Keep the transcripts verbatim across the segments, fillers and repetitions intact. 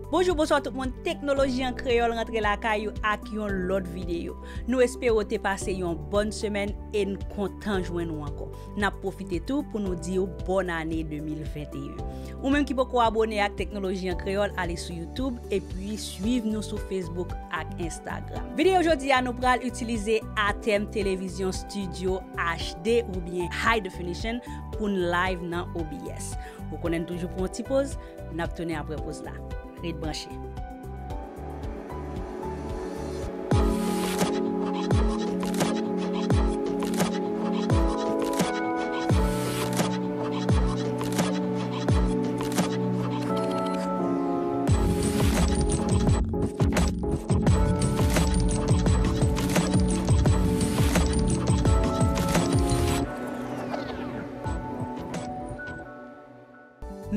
Bonjou, bonswa tout moun. Teknoloji an Kreyòl rantre lakay ou ak yon lòt videyo. Nou espere w te pase yon bòn semèn e n kontan jwenn ou ankò. N ap pwofite tou pou nou di w bòn ane de mil venteyen. Ou menm ki poko abòne ak Teknoloji an Kreyòl, ale sou YouTube epi swiv nou sou Facebook ak Instagram. Videyo jodi a, nou pral itilize Atem Television Studio H D oubyen High Definition pou n live nan O B S. Ou konnen n toujou pran yon ti poz, n ap tounen apre poz la. Ret branche.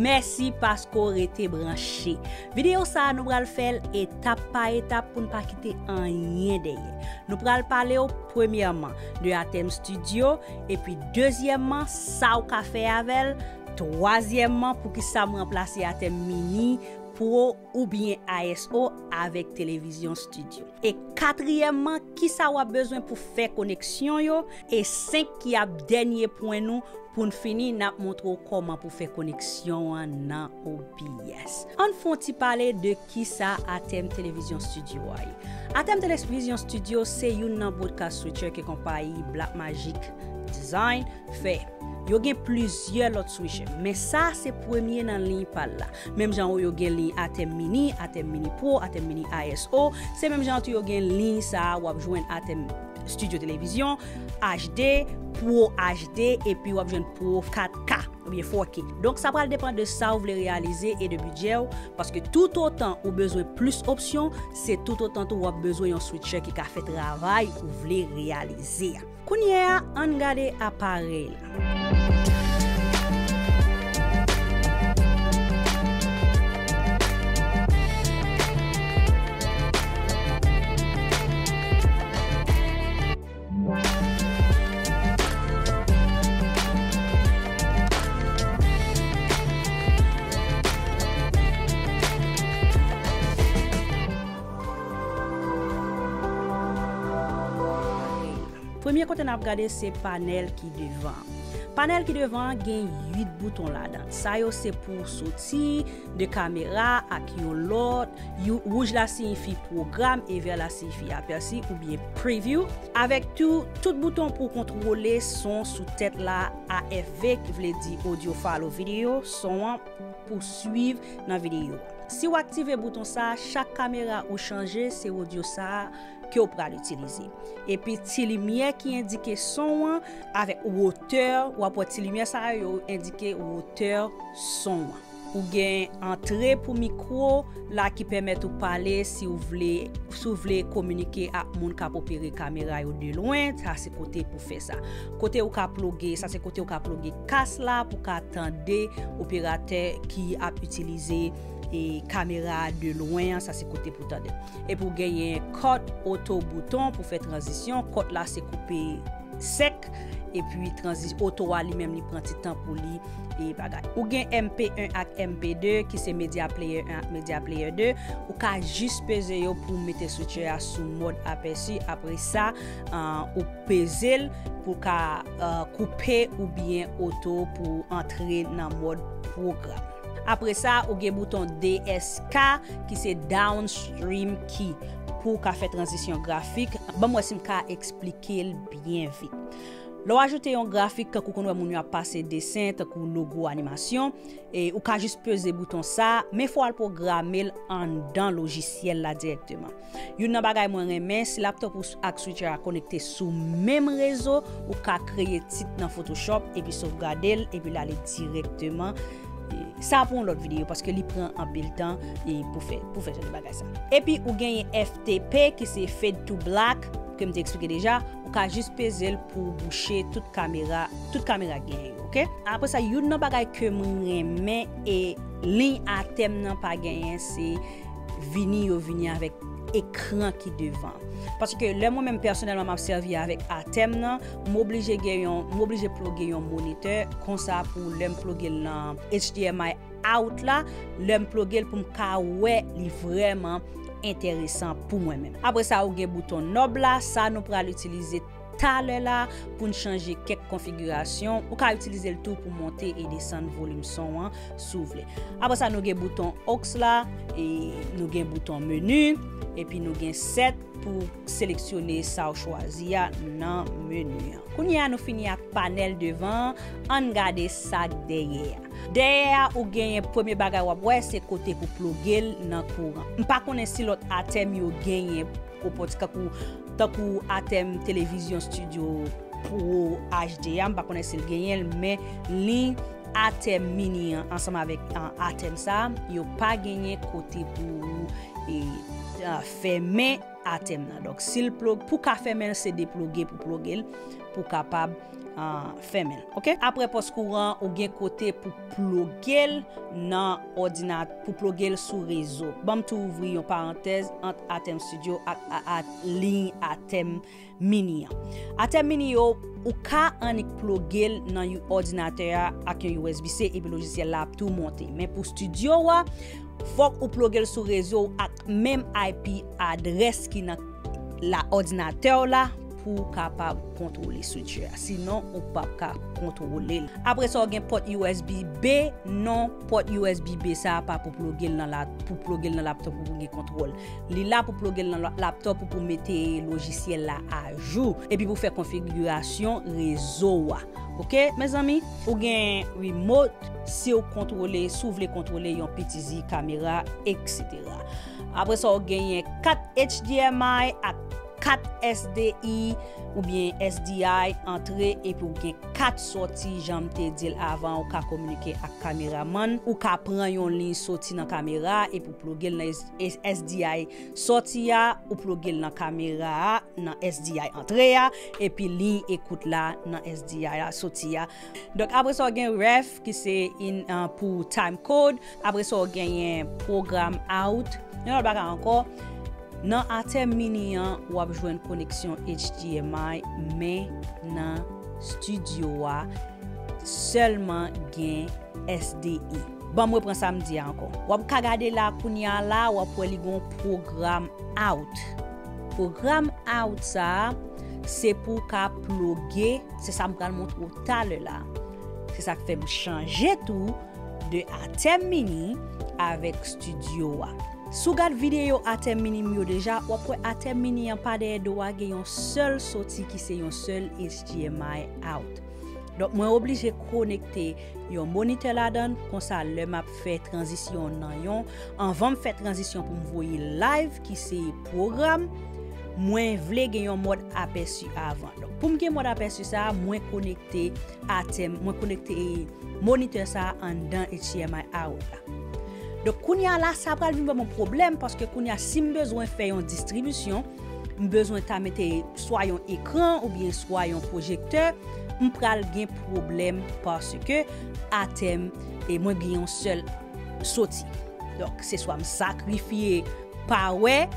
Mèsi paske w rete branche. Videyo sa a, nou pral fè l etap pa etap pou n pa kite anyen dèyè. Nou pral pale w, premyèman, de Atem Studio, epi dezyèmman, sa w ka fè avè l, twazyèmman, poukisa m ranplase Atem Mini Pro oubyen I S O avèk Television Studio. E katriyèmman, kisa w ap bezwen pou fè koneksyon yo? E senk ki ap dènye pwen nou, pou n fini, n ap montre w kòman pou fè koneksyon an nan O B S. Ann fè yon ti pale de kisa Atem Television Studio a ye. Atem Television Studio se youn nan broadcast switcher ke konpayi Blackmagic Design fè. Yo gen plizyè lòt switcher, men sa se premye nan liy pa l la. Menm jan yo gen liy Atem Mini, Atem Mini Pro, Atem Mini I S O, se menm jan tou yo gen liy sa a, w ap jwenn Atem Studio Television, H D, Pro H D, epi w ap jwenn Pro kat K oubyen four K. Donk, sa pral depann de sa w vle reyalize e de bidjè w, paske toutotan ou bezwen plis opsyon, se toutotan tou w ap bezwen yon switcher ki ka fè travay ou vle reyalize a. Kounye a, ann gade aparèy la. Premye kote n ap gade se panèl ki devan an. Panèl ki devan an gen uit bouton ladan l. Sa yo se pou w soti de kamera ak yon lòt. Yo, wouj la siyifi pwogram e vè la siyifi apèsi oubyen preview. Avèk tou, tout bouton pou w kontwole son sou tèt la, A F V, ki vle di audio follow video, son an pou swiv nan videyo a. Si w aktive bouton sa a, chak kamera ou chanje, se audio sa a ke w pral itilize. Epi ti limyè ki endike son an avèk wotè, w ap wè ti limyè sa yo endike wotè son an. Ou gen antre pou mikwo la ki pèmèt ou pale si w vle, si w vle kominike ak moun k ap opere kamera yo de lwen, sa se kote pou fè sa. Kote ou ka ploge, sa se kote ou ka ploge kas la pou ka tande operatè ki ap itilize, e, kamera a de lwen an, sa se kote pou tande. Epi w genyen cut auto bouton pou fè tranzisyon. Cut la se koupe sèk. Epi tranzi-, auto a li menm li pran ti tan pou li, e, bagay. Ou gen M P en ak M P de ki se media player en ak media player de. Ou ka jis peze yo pou mete switcher a sou mòd apèsi. Apre sa, an, ou peze l pou ka, an, koupe oubyen auto pou antre nan mòd pwogram. Apre sa, ou gen bouton D S K ki se downstream key pou w ka fè tranzisyon grafik. Ban m wè si m ka eksplike l byen vit. Lè w ajoute yon grafik, tankou w konn wè moun yo ap pase desen, tankou logo, animasyon, e ou ka jis peze bouton sa, men fò w al pwograme l anndan lojisyèl la dirèkteman. Youn nan bagay mwen renmen, si laptop ou ak switcher a konekte sou menm rezo, ou ka kreye tit nan Photoshop, epi sovgade l, epi l ale dirèkteman. E sa pou yon lòt videyo, paske li pran anpil tan, e, pou fè, pou fè jan de bagay sa. Epi ou genyen F T P, ki se fade to black, ke m te eksplike deja, ou ka jis peze l pou bouche tout kamera, tout kamera gen yo, oke? Apre sa, youn nan bagay ke m renmen e liy Atem nan pa genyen, se vini yo vini avèk ekran ki devan. Paske lè mwen menm pèsonèlman m ap sèvi avèk Atem nan, m oblije gen yon, m oblije ploge yon monitè konsa pou lè m ploge l nan H D M I out la, lè m ploge l pou m ka wè li vrèman enteresan pou mwen menm. Apre sa, ou gen bouton knob la, sa nou pral itilize talè la pou n chanje kèk konfigirasyon. Ou ka itilize l tou pou monte e desann volim son an si w vle. Apre sa, nou gen bouton aux la, e nou gen bouton meni, epi nou gen set pou seleksyone sa w chwazi a nan meni an. Kounye a, nou fini ak panèl devan an, ann gade sa k dèyè a. Dèyè a, ou genyen, premye bagay w ap wè, se kote pou ploge l nan kouran. M pa konnen si lòt Atem yo genyen opòti, tankou, tankou Atem Television Studio Pro H D a, m pa konnen si l genyen l, men liy Atem Mini an ansanm avèk, ah, Atem sa, yo pa genyen kote pou, e, ah, fèmen Atem nan. Donk, si l plo-, pou ka fèmen l, se deploge pou ploge l, pou kapab, ah, fèmen l. Oke? Apre pòs kouran, ou gen kote pou ploge l nan òdinat-, pou ploge l sou rezo. Ban m tou ouvri yon parantèz ant Atem Studio ak, a, a, liy Atem Mini an. Atem Mini yo, ou ka annik ploge l nan yon òdinatè a ak yon U S B C epi lojisyèl la ap tou monte. Men pou studio a, fòk ou ploge l sou rezo ak menm I P adrès ki nan la òdinatè w la pou w kapab kontwole switcher a. Sinon, ou p ap ka kontwole l. Apre sa, w gen pòt U S B B, non, pòt U S B B sa a pa pou ploge l nan la, pou ploge l nan laptop ou pou gen kontwòl. Li la pou ploge l nan la-, laptop ou pou mete lojisyèl la ajou, epi pou fè konfigirasyon rezo a. Oke, mezanmi? Ou gen remote, si w kontwole, si w vle kontwole yon P T Z, kamera, et cetera. Apre sa, w genyen kat H D M I ak kat S D I oubyen S D I antre, epi w gen kat sòti, jan m te di l avan, ou ka kominike ak kameramann, ou ka pran yon liy sòti nan kamera a, epi w ploge l nan S-, S-, S D I sòti a, ou ploge l nan kamera a, nan S D I antre a, epi liy ekout la nan S D I a sòti a. Donk, apre sa, w gen ref, ki se in, ah, pou time code. Apre sa, w genyen program out. Yon lòt bagay ankò, nan Atem Mini an, w ap jwenn koneksyon H D M I, men nan studio a, sèlman gen S D I. Ban m repran sa m di a ankò. W ap ka gade la, kounye a la, w ap wè li gen yon program out. Program out sa a, se pou w ka ploge, se sa m pral montre w talè la. Se sa k fè m chanje tou de Atem Mini avèk studio a. Si w gad videyo Atem Mini m yo deja, w ap wè Atem Mini an pa dèyè do a gen yon sèl sòti ki se yon sèl H D M I out. Donk, mwen oblije konekte yon monitè ladan l, konsa lè m ap fè tranzisyon nan yon, anvan m fè tranzisyon pou m voye live, ki se pwogram, mwen vle gen yon mòd apèsi avan. Donk, pou m gen mòd apèsi sa a, mwen konekte Atem, mwen konekte monitè sa a anndan H D M I out la. Donk, kounye a la, sa pral vin ban mwen pwoblèm, paske kounye a, si m bezwen fè yon distribisyon, m bezwen ta mete swa yon ekran oubyen swa yon pwojektè, m pral gen pwoblèm paske Atem, e mwen gen yon sèl sòti. Donk, se swa m sakrifye power,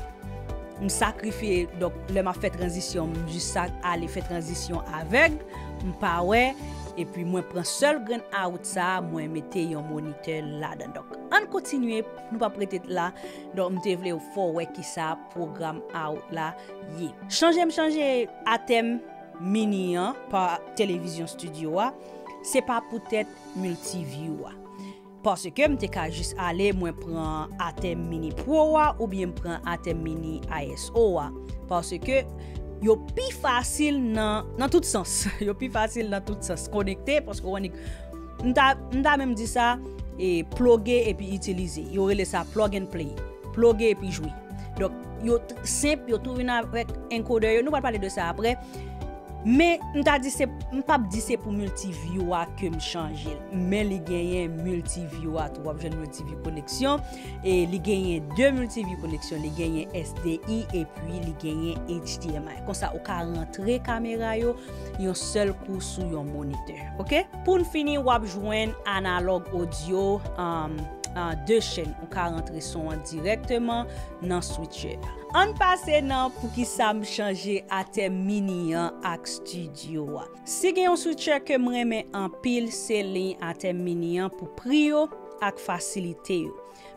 m sakrifye, donk, lè m ap fè tranzisyon, m jis sa ale fè tranzisyon avèg, m power, epi mwen pran sèl grenn out sa a, mwen mete yon monitè ladan. Donk, ann kontinye, nou p ap rete la. Donk, m te vle fè w wè kisa pwogram out la ye. Chanje m chanje Atem Mini an pa Television Studio a, se pa poutèt Multiview a. Paske m te ka jis ale, mwen pran Atem Mini Pro a, oubyen m pran Atem Mini I S O a. Paske yo pi fasil nan, nan tout sans. Yo pi fasil nan tout sans. Konekte, paske w annik, m ta, m ta menm di sa, e, ploge epi itilize. Yo rele sa plug and play. Ploge epi jwe. Donk, yo t-, senp, yo tou vin avèk encoder yo. Nou pral pale de sa apre. Men, m ta di se, m p ap di se pou Multiview a ke m chanje l. Men li genyen Multiview a tou. W ap jwenn Multiview koneksyon. E li genyen de Multiview koneksyon. Li genyen S D I epi li genyen H D M I. Konsa, ou ka rantre kamera yo yon sèl kou sou yon monitè. Oke? Pou n fini, w ap jwenn analog audio, um, uh, de chaîne. Ou ka rantre son an dirèkteman nan switcher. Ann pase nan poukisa m chanje Atem Mini an ak studio a. Si gen yon switcher ke m renmen anpil, se liy Atem Mini an pou pri yo. ak fasilite yo.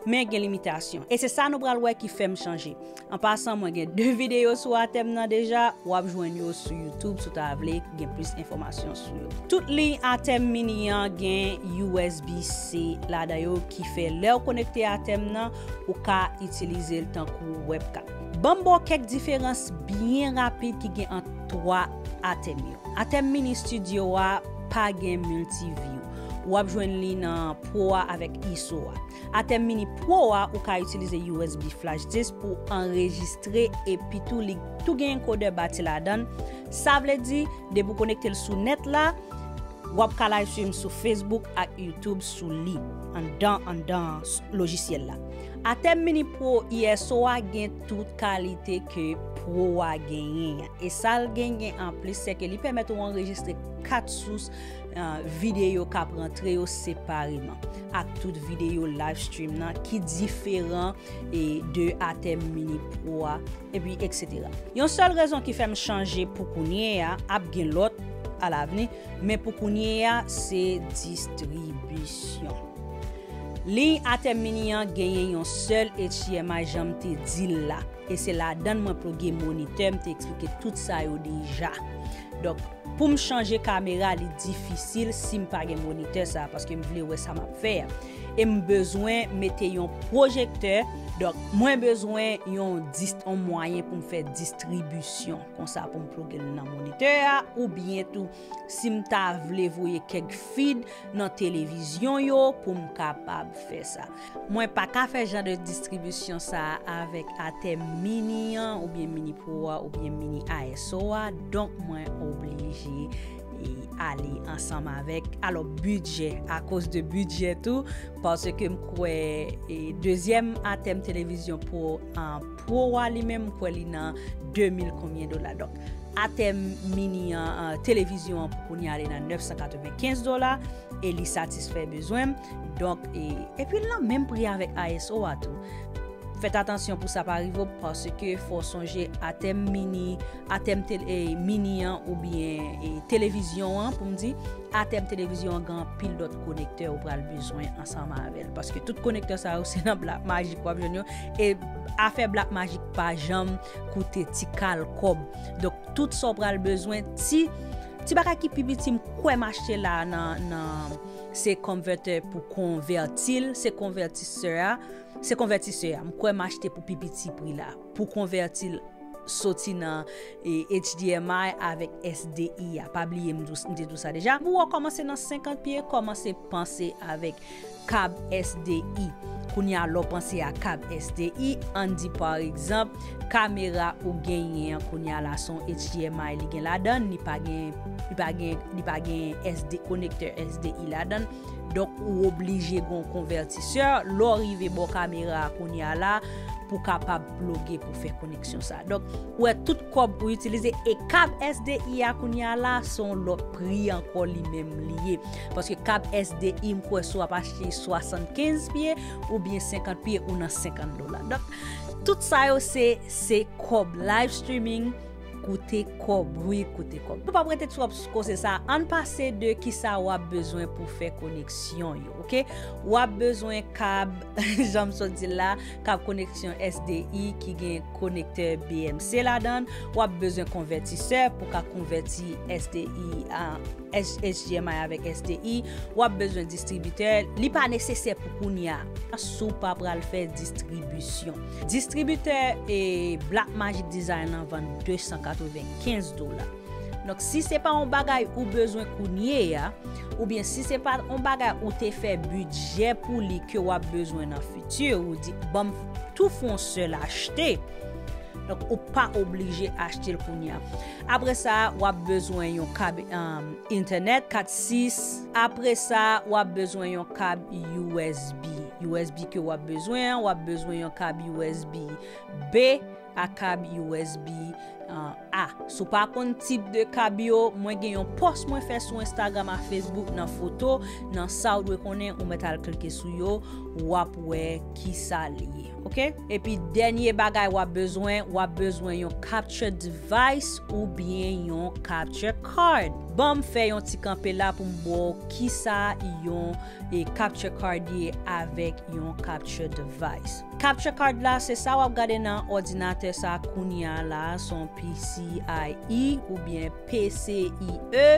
Men gen limitasyon. E se sa nou pral wè ki fè m chanje. An pasan, mwen gen de videyo sou Atem nan deja, w ap jwenn yo sou YouTube si w ta vle gen plis enfòmasyon sou yo. Tout liy Atem Mini an gen U S B C ladan yo ki fè lè w konekte Atem nan, ou ka itilize l tankou webcam. Ban m ba w kèk diferans byen rapid ki gen ant twa Atem yo. Atem Mini Studio a pa gen multiview. W ap jwenn li nan Pro a avèk I S O a. Atem Mini Pro a, ou ka itilize U S B flash disk pou anrejistre, epi tou li tou gen encodeur bati ladan l. Sa vle di, depi w konekte l sou nèt la, w ap ka live stream sou Facebook ak YouTube sou li, anndan, anndan s-, lojisyèl la. Atem Mini Pro I S O a gen tout kalite ke Pro a genyen an. E sa l genyen anplis, se ke li pèmèt ou anrejistre kat sous, eh, videyo k ap rantre yo separeman, ak tout videyo live stream nan ki diferan, e, de Atem Mini Pro a, epi etsetera. Yon sèl rezon ki fè m chanje pou kounye a, ap gen lòt alavni, men pou kounye a, se distribisyon. Liy Atem Mini an genyen yon sèl H D M I, jan m te di l la. E se ladan l mwen ploge monitè, m te eksplike tout sa yo deja. Donk, pou m chanje kamera, li difisil si m pa gen monitè sa, paske m vle wè sa m ap fè a. E m bezwen mete yon pwojektè, donk, mwen bezwen yon dis-, yon mwayen pou m fè distribisyon, konsa pou m ploge l nan monitè a, oubyen tou, si m ta vle voye kèk feed nan televizyon yo pou m kapab fè sa. Mwen pa ka fè jan de distribisyon sa a avèk Atem Mini an, oubyen Mini Pro a, oubyen Mini I S O a, donk mwen oblije, e, ale ansanm avèk, alò, bidjè, akoz de bidjè tou, paske m kwè, e, dezyèm Atem televizyon Pro, an, Pro a li menm, m kwè li nan de mil konbyen dola. Donk, Atem Mini an, an, televizyon an pou kounye a li nan nèf san katrevenkenz dola, e li satisfè bezwen m. Donk, e, epi l nan menm pri avèk I S O a tou. Fèt atansyon pou sa pa rive w, paske fò w sonje Atem Mini, Atem tel-, e, Mini an oubyen, e, televizyon an, pou m di, Atem televizyon an gen anpil lòt konektè ou pral bezwen ansanm avè l. Paske tout konektè sa yo, se nan Black Magic w ap jwenn yo. E afè Black Magic pa janm koute ti kal kòb. Donk, tout sa w pral bezwen, ti, ti bagay ki pi piti, m kwè m achte la nan, nan, se konvètè pou konvèti l, se konvètisè a, se konvètisè a, m kwè m achte pou pi piti pri la, pou konvèti l soti nan, e, H D M I avèk S D I a. Pa bliye m di w, m te di w sa deja. Pou w kòmanse nan senkant pye, kòmanse panse avèk kab S D I. Kounye a, lè w panse a kab S D I, ann di pa egzanp, kamera ou genyen an kounye a la se yon H D M I li gen ladan l, li pa gen, li pa gen, li pa gen S D, konektè S D I ladan l. Donk, ou oblije gen yon konvètisè. Lè w rive bò kamera a kounye a la, pou kapab ploge pou fè koneksyon sa. Donk, ou wè tout kòb pou itilize. E kab S D I a kounye a la, se yon lòt pri ankò li menm li ye. Paske kab S D I, m kwè si w ap achte swasannkenz pye oubyen senkant pye, ou nan senkant dola. Donk, tout sa yo se, se kòb. Live streaming koute kòb, wi, koute kòb. Nou p ap rete twòp sou koze sa. Ann pase de kisa w ap bezwen pou fè koneksyon yo, oke? W ap bezwen kab, jan m sot di l la, kab koneksyon S D I ki gen konektè B M C ladan l. W ap bezwen konvètisè pou ka konvèti S D I a H-, H D M I avèk S D I. W ap bezwen distribitè. Li pa nesesè pou kounye a, si w pa pral fè distribisyon. Distribitè, e, Black Magic Design nan vann de san katrevenkenz dola. Donk, si se pa yon bagay ou bezwen kounye a, oubyen si se pa yon bagay ou te fè bidjè pou li ke w ap bezwen nan fiti, ou di, "Ban m tou fè yon sèl achte," donk, ou pa oblije achte l kounye a. Apre sa, w ap bezwen yon kab, um, entènèt kat sis. Apre sa, w ap bezwen yon kab U S B. U S B ke w ap bezwen an, w ap bezwen yon kab U S B B ak kab U S B, uh, A. Si w pa konn tip de kab yo, mwen gen yon pòs mwen fè sou Instagram ak Facebook nan foto, nan sa w dwe konnen, ou mèt al klike sou yo, w ap wè kisa li ye, oke? Epi dènye bagay w ap bezwen, w ap bezwen yon capture device oubyen yon capture card. Ban m fè yon ti kanpe la pou m ba w kisa yon e capture card ye avèk yon capture device. Capture card la, se sa w ap gade nan òdinatè sa kounye a la, se yon P C I E oubyen P C I E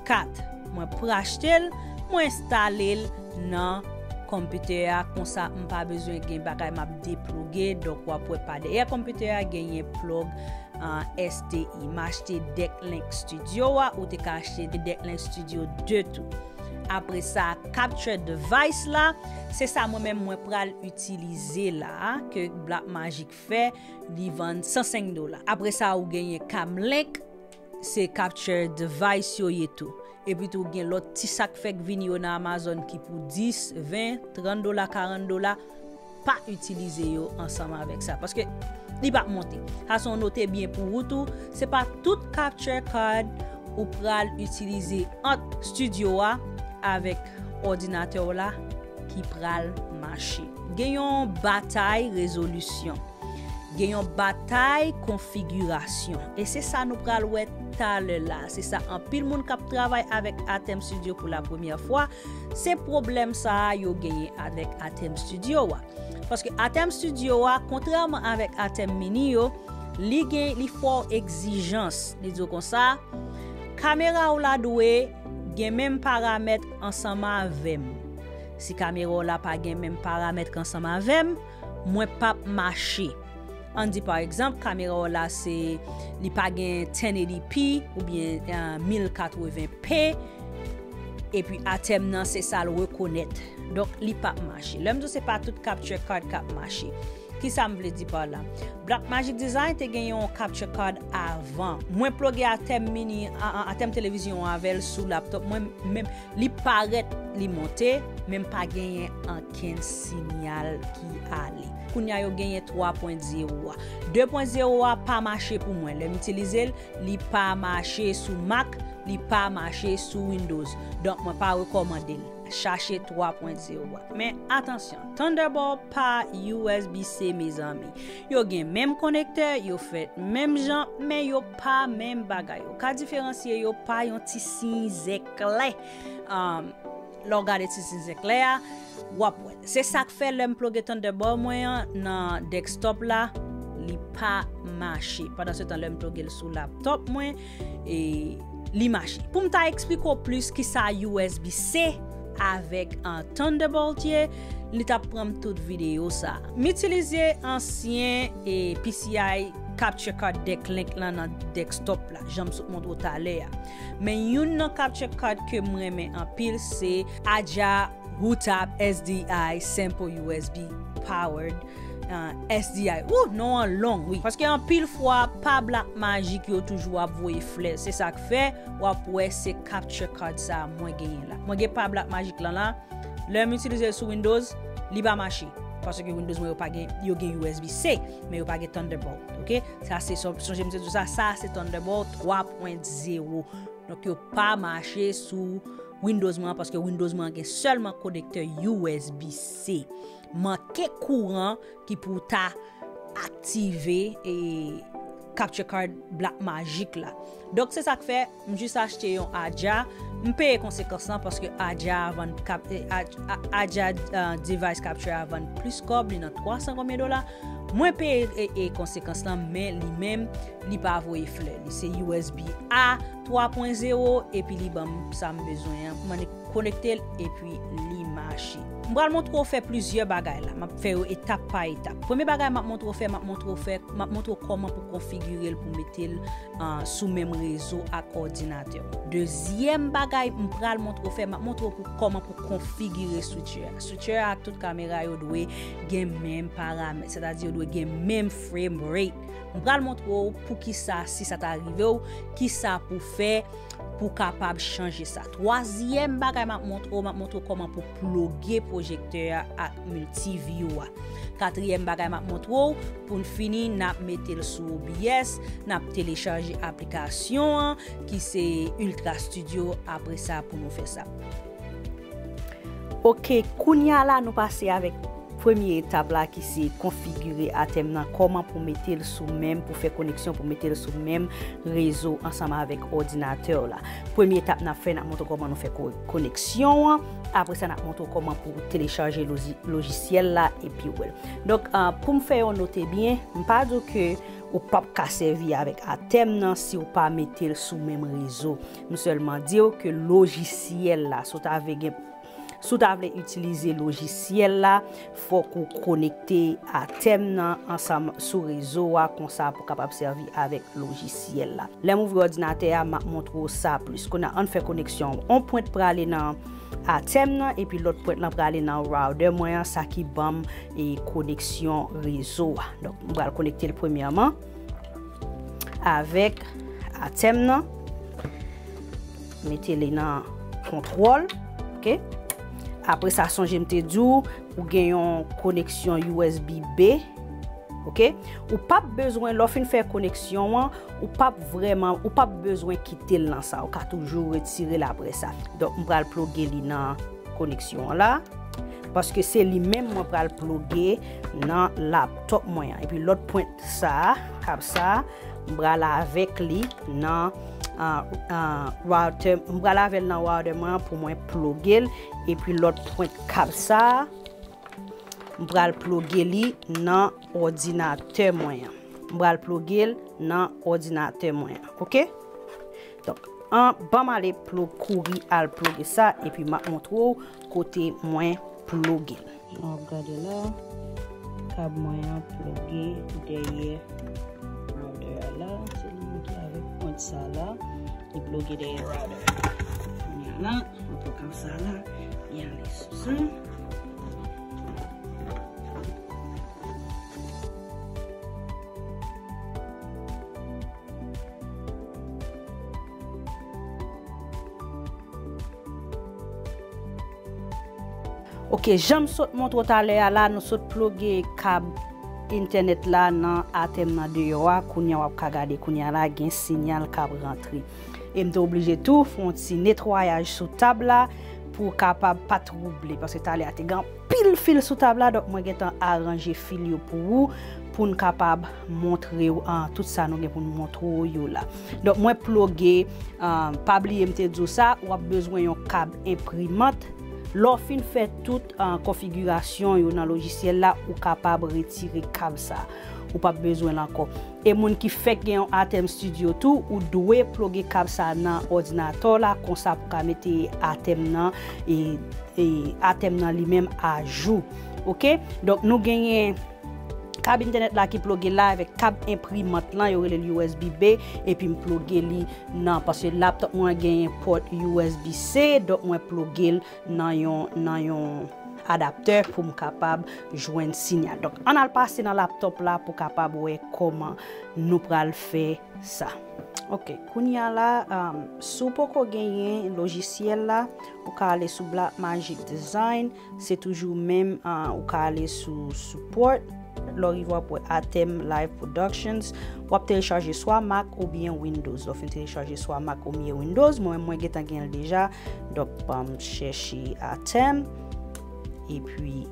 kat. Mwen pre achte l, mwen enstale l nan konpitè a, konsa m pa bezwen gen bagay m ap deploge, donk w ap wè pa dèyè konpitè a genyen plug uh, S T I. M achte Decklink Studio a, ou te ka achte Decklink Studio de tou. Apre sa, capture device la, se sa mwen menm mwen pral itilize la, ke Blackmagic fè, li vann san senk dola. Apre sa, ou genyen Camlink, se capture device yo ye tou. Epi tou gen lòt ti sa k fèk vini yo nan Amazon ki pou dis, ven, trant dola, karant dola. Pa itilize yo ansanm avèk sa, paske li p ap monte. Sa se yon note byen pou ou tou, se pa tout capture card ou pral itilize ant studio a avèk òdinatè w la ki pral mache. Gen yon batay rezolisyon. Gen yon batay konfigirasyon. E se sa nou pral wè talè la. Se sa anpil moun k ap travay avèk Atem Studio pou la premyè fwa. Se pwoblèm sa a yo genyen avèk Atem Studio a. Paske Atem Studio a, kontrèman avèk Atem Mini yo, li gen, li fè w egzijans. Li di w konsa, kamera w la dwe gen menm paramèt ansanm avè m. Si kamera w la pa gen menm paramèt ansanm avè m, mwen p ap mache. Ann di pa egzanp, kamera w la se, li pa gen ten eighty p oubyen uh, mil katreven p, epi Atem nan se sa l rekonèt. Donk, li p ap mache. Lè m di w se pa tout capture card k ap mache. Kisa m vle di pa la? Blackmagic Design te gen yon capture card avan. Mwen ploge Atem Mini, a, a, Atem televizyon avè l sou laptop mwen, men li parèt li monte, men m pa genyen ankenn siyal ki ale. Kounye a yo genyen twa pwen zewo a. De pwen zewo a pa mache pou mwen. Lè m itilize l, li pa mache sou Mac, li pa mache sou Windows. Donk, mwen pa rekòmande l. Chache twa pwen zewo a. Men atansyon, Thunderbolt pa U S B C, mezanmi. Yo gen menm konektè, yo fèt menm jan, men yo pa menm bagay. Ou ka diferansye yo pa yon ti siy zeklè. Um, lè w gade ti siy zeklè a, w ap wè. Se sa k fè lè m ploge Thunderbolt mwen an nan desktop la, li pa mache. Pandan se tan, lè m ploge l sou laptop mwen, e li mache. Pou m ta eksplike w plis kisa U S B C avèk an Thunderbolt ye, li t ap pran m tout videyo sa. M itilize ansyen e P C I capture card Decklink lan nan desktop la, jan m sot montre w talè a. Men youn nan capture card ke m renmen anpil se Aja Hotap S D I Simple U S B Powered uh, S D I. Ou, non an long, wi. Paske anpil fwa, pa Blackmagic yo toujou ap voye flè. Se sa k fè, w ap wè se capture card sa a mwen genyen la. Mwen gen pa Blackmagic lan la. Lè m itilize l sou Windows, li pa mache. Paske Windows mwen yo pa gen, yo gen U S B C, men yo pa gen Thunderbolt. Ok? Sa se, son- sonje m te di w sa, sa se Thunderbolt twa pwen zewo. Donk yo pa mache sou Windows mwen an, paske Windows mwen an gen sèlman konektè U S B C. Manke kouran ki pou ta aktive e capture card Blackmagic la. Donk se sa k fè m jis achte yon Aja. M peye konsekans lan paske Aja a vann kap, eh, Aj- A- Aja uh, device capture a vann plis kòb, li nan twa san konbyen dola. Mwen peye e, e konsekans lan, men li menm, li pa voye flè. Li se U S B A twa pwen zewo, epi li ban m sa m bezwen an. M annik konekte l, epi li mache. M pral montre w fè plizyè bagay la. M ap fè yo etap pa etap. Premye bagay m ap montre w fè, m ap montre w fè, m ap montre w kòman pou konfigire l pou mete l uh, sou menm rezo ak òdinatè w. Dezyèm bagay m pral montre w fè, m ap montre w pou kòman pou konfigire switcher a. Switcher a ak tout kamera yo dwe gen menm paramèt, sètadi yo dwe gen menm frame rate. M pral montre w poukisa, si sa ta rive w, kisa pou fè pou kapab chanje sa. Twazyèm bagay m ap montre w, m ap montre w kòman pou ploge pwojektè a ak Multiview a. Katriyèm bagay m ap montre w, pou n fini, n ap mete l sou O B S, n ap telechaje aplikasyon an, ki se Ultra Studio, apre sa pou nou fè sa. Ok, kounye a la nou pase avèk Premye etap la ki se konfigire Atem nan, kòman pou mete l sou menm, pou fè koneksyon, pou mete l sou menm rezo ansanm avèk òdinatè w la. Premye etap n ap fè, n ap montre w kòman nou fè ko-, koneksyon an. Apre sa, n ap montre w kòman pou telechaje loji-, lojisyèl la epi wè l. Donk, ah, pou m fè yon note byen, m pa di w ke ou p ap ka sèvi avèk Atem nan si w pa mete l sou menm rezo. M sèlman di w ke lojisyèl la, si w ta vle gen Si w ta vle itilize lojisyèl la, fòk ou konekte Atem nan ansanm sou rezo a, konsa pou kapab sèvi avèk lojisyèl la. Lè m ouvri òdinatè a, m ap montre w sa plis. Kounye a, ann fè koneksyon. On pwent prale nan Atem nan, epi lòt pwent lan prale nan router mwen an, sa ki ban m, e, koneksyon rezo a. Donk, m pral konekte l premyèman avèk Atem nan. Mete li nan kontwòl, oke? Apre sa, sonje m te di w, ou gen yon koneksyon U S B B, oke? Ou p ap bezwen, lè w fin fè koneksyon an, ou p ap vrèman, ou p ap bezwen kite l nan sa. Ou ka toujou retire l apre sa. Donk, m pral ploge li nan koneksyon an la. Paske se li menm mwen pral ploge nan laptop mwen an. Epi lòt pwent sa a, kab sa a, m pral avèk li nan, ah, ah, router, m pral avè l nan router mwen an pou mwen ploge l. Epi lòt pwent kab sa a, m pral ploge li nan òdinatè mwen an. M pral ploge l nan òdinatè mwen an, oke? Donk, an, ban m ale plo-, kouri al ploge sa, epi m ap montre w kote mwen ploge l. N ap gade la, kab mwen an ploge dèyè router a la, se li menm ki avèk pwent sa la, li ploge dèyè router. Kounye a la, mwen pran kab sa la, li ale sou sa. Ok, jan m sot montre w talè a la, nou sot ploge kab entènèt la nan Atem nan deyò a. Kounye a w ap ka gade, kounye a la, gen siyal k ap rantre. E m te oblije tou fè yon ti netwayaj sou tab la pou kapab pa twouble, paske talè a te gen anpil fil sou tab la, donk mwen gentan aranje fil yo pou ou, pou n kapab montre w, ah, tout sa nou gen pou n montre w yo la. Donk mwen ploge, ah, pa bliye m te di w sa, w ap bezwen yon kab enprimant. Lè w fin fè tout, ah, konfigirasyon yo nan lojisyèl la, ou kapab retire kab sa. Ou p ap bezwen l ankò. E moun ki fèk gen yon Atem Studio tou, ou dwe ploge kab sa nan òdinatè w la, konsa pou ka mete Atem nan, e, e Atem nan li menm ajou. Ok? Donk, nou genyen kab entènèt la ki ploge la avèk kab enprimant lan, yo rele l U S B B, epi m ploge li nan, paske laptop mwen genyen pòt U S B C, donk mwen ploge l nan yon, nan yon adaptè pou m kapab jwenn siyal. Donk, ann al pase nan laptop la pou kapab wè kòman nou pral fè sa. Ok, kounye a la, um, si w poko genyen lojisyèl la, ou ka ale sou Blackmagic Design, se toujou menm, uh, ou ka ale sou Support, lè w rive w ap wè Atem Live Productions, w ap telechaje swa Mac oubyen Windows. Lè w fin telechaje swa Mac oubyen Windows, mwen menm mwen gentan gen l deja, donk ban m chèche Atem, epi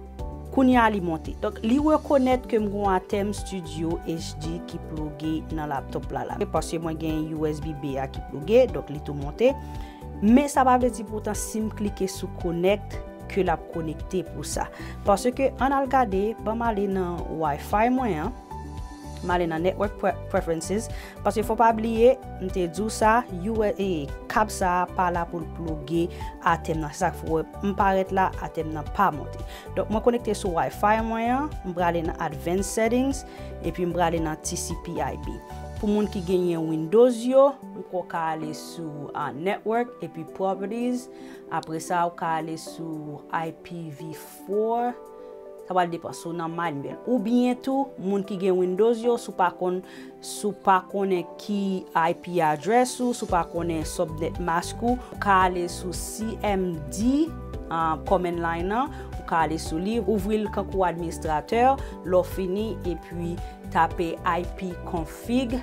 kounye a li monte. Donk, li rekonèt ke m gon Atem Studio H D ki ploge nan laptop la, la. Paske mwen gen U S B B a ki ploge, donk li tou monte. Men sa pa vle di poutan si m klike sou connect ke l ap konekte pou sa. Paske ann al gade, ban m ale nan Wi-Fi mwen an. M ale nan Network Pre-, Preferences. Paske fò pa bliye, m te di w sa, U S, e, kab sa a pa la pou l ploge Atem nan. Se sa k fè w wè m parèt la, Atem nan pa monte. Donk, mwen konekte sou Wi-Fi mwen an, m prale nan Advanced Settings, epi m prale nan T C P I P. Pou moun ki genyen Windows yo, ou ka ale sou, ah, Network, epi Properties. Apre sa, ou ka ale sou I P v four. Sa pral depann si w nan manyèl. Oubyen tou, moun ki gen Windows yo, si w pa konn, si w pa konnen ki I P address ou, si w pa konnen subnet mask ou, ou ka ale sou C M D, ah, command line nan, ou ka ale sou li, ouvri l kankou administratè, lè w fini, epi tape I P config,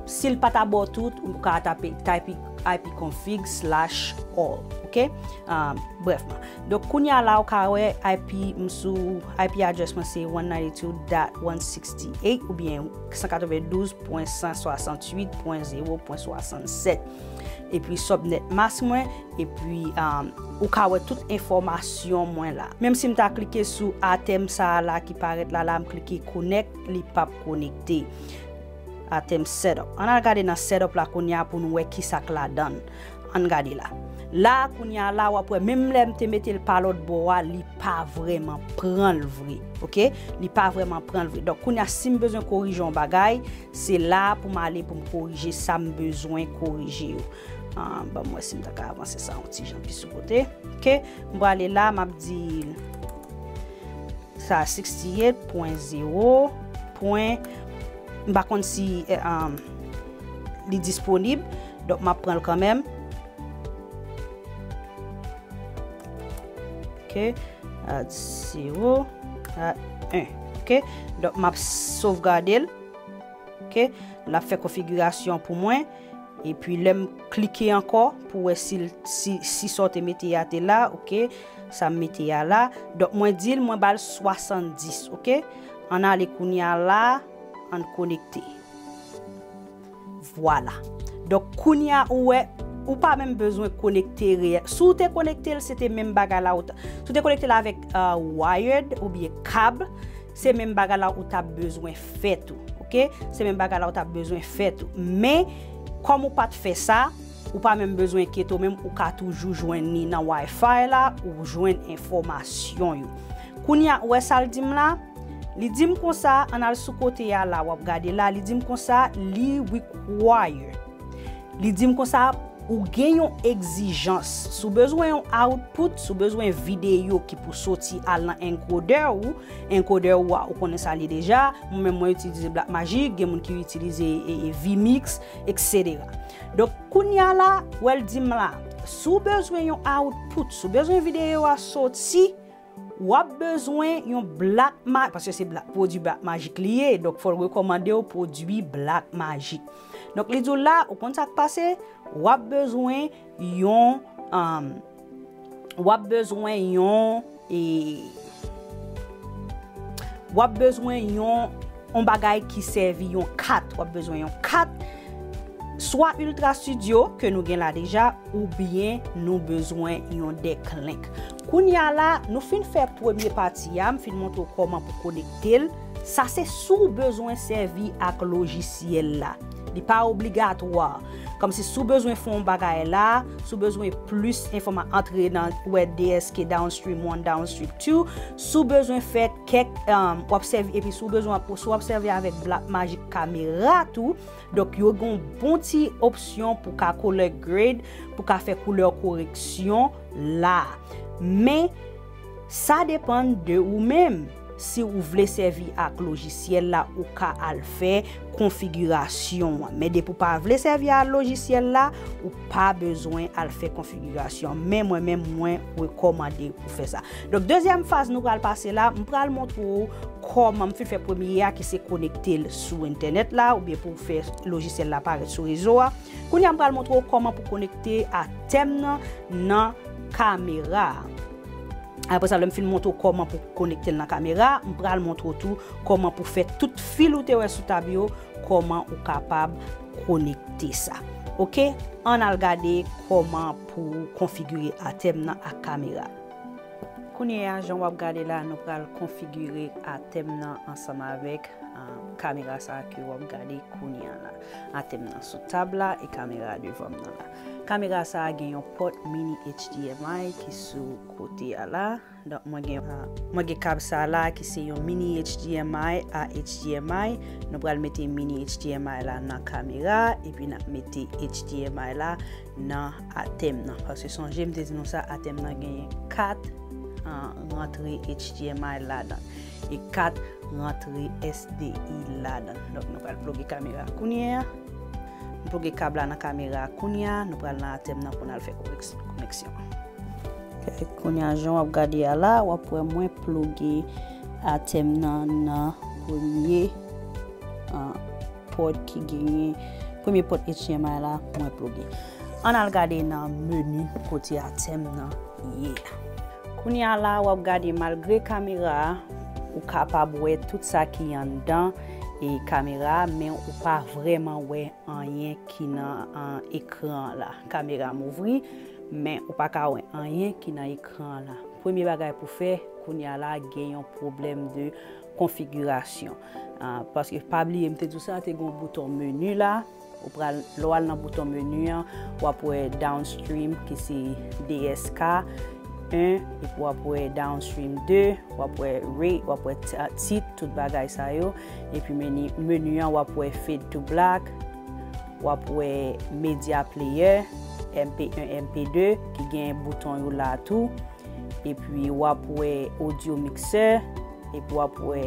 Si l pa ta ba w tout, ou ka tape type ipconfig slash all, ok? Um, brèfman. Donk, kounye a la, ou ka wè I P, m sou I P address mwen se one ninety-two dot one sixty-eight oubyen cent quatre-vingt-douze point cent soixante-huit point zéro point soixante-sept. Epi subnet mask mwen, epi um, ou ka wè tout enfòmasyon mwen la. Menm si m ta klike sou atèm sa a la ki parèt la, la m klike connect, li p ap konekte. Atèm setup. Ann al gade nan setup la kounye a pou nou wè kisa k ladan l. Ann gade la. La, kounye a la, w ap wè, menm lè m te mete l pa lòt bò a, li pa vrèman pran l vre. Ok? Li pa vrèman pran l vre. Donk, kounye a, si m bezwen korije yon bagay, se la pou m ale pou m korije sa m bezwen korije yo. Ah, ban m wè si m ta ka avanse sa yon ti jan pi sou kote. Ok? M prale la, m ap di sa sixty-eight point zéro point, m pa konn si eh, um, li disponib, donk m ap pran l kanmenm. Ok, add zéro, add un. Ok, donk m ap sovgade l. Ok, l ap fè konfigirasyon pou mwen. Epi lè m klike ankò pou wè si, si, si sa w te mete a te la, ok, sa m mete a la. Donk mwen di l, mwen ba l swasanndis, ok. Ann ale kounye a la, ann konekte. Vwala. Donk kounye a ou wè, ou pa menm bezwen konekte reyèl. Si w te konekte l, se te menm bagay la ou ta, si w te konekte l avèk uh, wired oubyen kab, se menm bagay la ou t ap bezwen fè tou, ok? Se menm bagay la ou t ap bezwen fè tou. Men, kòm ou pa t fè sa, ou pa menm bezwen enkyete w menm, ou ka toujou jwenn li nan Wi-Fi la, ou jwenn enfòmasyon yo. Kounye a, ou wè sa l di m la? Li di m konsa, ann al sou kote a la, w ap gade la, li di m konsa, li require. Li di m konsa, ou gen yon egzijans. Si w bezwen yon output, si w bezwen videyo ki pou soti al nan encoder ou, encoder ou a, ou konnen sa l ye deja. Mwen menm, mwen itilize Blackmagic, gen moun ki itilize e, e, vMix, et cetera. Donk, kounye a la, w wè l di m la, si w bezwen yon output, si w bezwen videyo a soti, w ap bezwen yon Blackma-, paske se Black, pwodui Blackmagic li ye, donk fò l rekòmande w pwodui Blackmagic. Donk, li di w la, ou konn sa k pase, w ap bezwen yon, um, w ap bezwen yon, e, w ap bezwen yon, yon bagay ki sèvi yon kat, w ap bezwen yon kat, swa Ultra Studio, ke nou gen la deja, oubyen nou bezwen yon deck link. Kounye a la, nou fin fè premye pati a, m fin montre w kòman pou konekte l. Sa se si w bezwen sèvi ak lojisyèl la. Li pa obligatwa. Kòmsi si w bezwen fè yon bagay la, si w bezwen plis enfòma-, antre nan, ou wè D S K downstream one, downstream two, si w bezwen fè kèk, um, w ap sèvi, epi si w bezwen, si w ap sèvi avèk Blackmagic kamera tou, donk, yo gen yon bon ti opsyon pou ka color grade, pou ka fè koulè koreksyon la. Men, sa depann de ou menm. Si ou vle sèvi ak lojisyèl la, ou ka al fè konfigirasyon an. Men depi w pa vle sèvi ak lojisyèl la, ou pa bezwen al fè konfigirasyon. Men mwen menm, mwen rekòmande pou fè sa. Donk, dezyèm faz nou pral pase la, m pral montre w kòman m fin fè premye a, ki se konekte l sou entènèt la, oubyen pou w fè lojisyèl la parèt sou rezo a. Kounye a, m pral montre w kòman pou konekte atèm nan nan kamera a. Apre sa, lè m fin montre w kòman pou konekte l nan kamera, m pral montre w tou kòman pou fè tout fil ou te wè sou tab yo, kòman ou kapab konekte sa. Ok? Ann al gade kòman pou konfigire atèm nan ak kamera. Kounye a, jan w ap gade la, nou pral konfigire atèm nan ansanm avèk, ah, kamera sa a ke w ap gade kounye a la. Atèm nan sou tab la e kamera devan m nan la. Kamera sa a gen yon pòt mini H D M I ki sou kote a la. Donk, mwen gen, ah, mwen gen kab sa a la ki se yon mini H D M I a H D M I. Nou pral mete mini H D M I la nan kamera, epi n ap mete H D M I la nan atèm nan. Paske sonje, m te di nou sa, atèm nan genyen kat, ah, rantre H D M I ladan. E kat rantre S D I ladan. Donk, nou pral ploge kamera kounye a. Nou ploge kab la nan kamera kounye a. Nou pral nan atèm nan pou n al fè koreks-, koneksyon. Ok, kounye a, jan w ap gade a la, w ap wè mwen ploge atèm nan nan premye, ah, pòt ki genyen Premye pòt H D M I la, mwen ploge. Ann al gade nan meni kote a tèm nan ye a. Kounye a la, w ap gade malgre kamera a, ou kapab wè tout sa ki anndan e kamera a, men ou pa vrèman wè anyen ki nan, an, ekran an la. Kamera m ouvri, men ou pa ka wè anyen ki nan ekran an la. Premye bagay pou fè, kounye a la, gen yon pwoblèm de konfigirasyon. Ah, paske pa bliye, m te di w sa, te gen yon bouton meni la. Ou pral, lè w al nan bouton meni an, w ap wè downstream ki se D S K en, epi w ap wè downstream de, w ap wè rate, w ap wè t-, tit, tout bagay sa yo. Epi meni, meni an, w ap wè fade to black, w ap wè media player, M P en, M P de, ki gen bouton yo la tou. Epi w ap wè audio mixer, epi w ap wè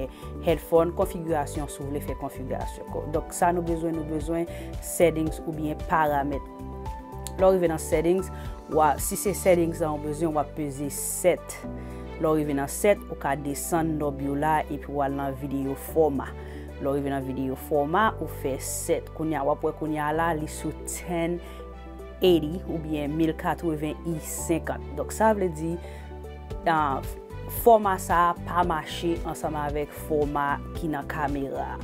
headphone, konfigirasyon, si w vle fè konfigirasyon. Ko-, donk, sa nou bezwen, nou bezwen settings oubyen paramèt. Lè w rive nan settings, w a, si se settings la ou bezwen, w ap peze set. Lè w rive nan set, ou ka desann knob yo la, epi w al nan video format. Lè w rive nan video format, ou fè set. Kounye a, w ap wè kounye a la, li sou ten eighty oubyen mil katreven i senkant. Donk, sa vle di, ah, fòma sa a pa mache ansanm avèk fòma ki nan kamera a.